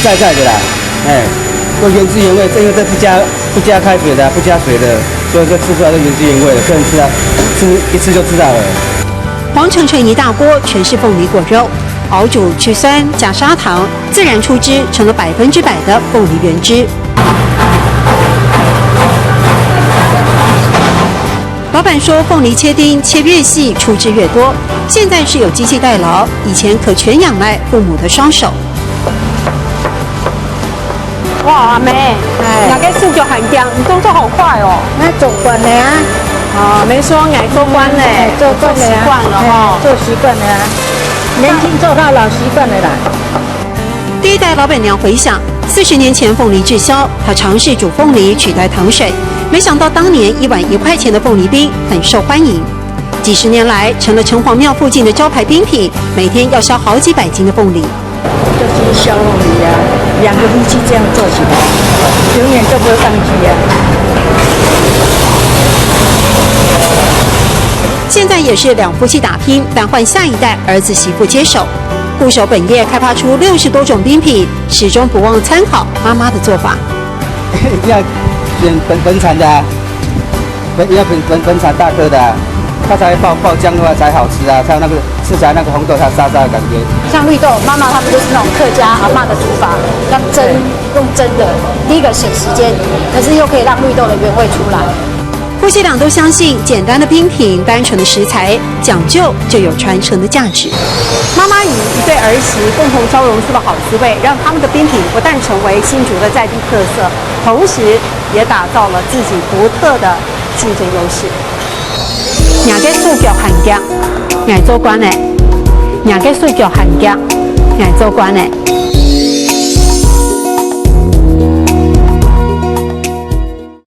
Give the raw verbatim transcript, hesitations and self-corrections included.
在在的啦，哎，都原汁原味，这个这不加不加开水的啊，不加水的，所以说吃出来是原汁原味的，客人吃啊，吃一吃就知道了。黄澄澄一大锅全是凤梨果肉，熬煮去酸加砂糖，自然出汁，成了百分之百的凤梨原汁。老板说，凤梨切丁切越细，出汁越多。现在是有机器代劳，以前可全仰赖父母的双手。哇，阿妹，哎，那个速度很强，你动作好快哦。那做慣了啊。啊，没说，哎，做慣了，哎，做慣了啊，做习惯了哈。哎，做习惯了啊，年轻做到老习惯了啦。第一代老板娘回想，四十年前凤梨滞销，她尝试煮凤梨取代糖水，没想到当年一碗一块钱的凤梨冰很受欢迎。几十年来，成了城隍庙附近的招牌冰品，每天要削好几百斤的凤梨。就是削凤梨啊，两个夫妻这样做起来，永远都不会忘记啊。现在也是两夫妻打拼，但换下一代儿子媳妇接手，固守本业，开发出六十多种冰品，始终不忘参考妈妈的做法。一定要选本本产的啊，本要本本本产大颗的啊，它才会爆爆浆的话才好吃啊，才有那个吃起来那个红豆它沙沙的感觉。像绿豆，妈妈他们就是那种客家阿嬷的煮法，要蒸，用蒸的，第一个省时间，可是又可以让绿豆的原味出来。夫妻俩都相信，简单的冰品、单纯的食材，讲究就有传承的价值。妈妈与一对儿媳共同招荣出了好滋味，让他们的冰品不但成为新竹的在地特色，同时也打造了自己独特的竞争优势。若个手腳還遽，𠊎做慣了。若个手腳還遽，𠊎做慣了。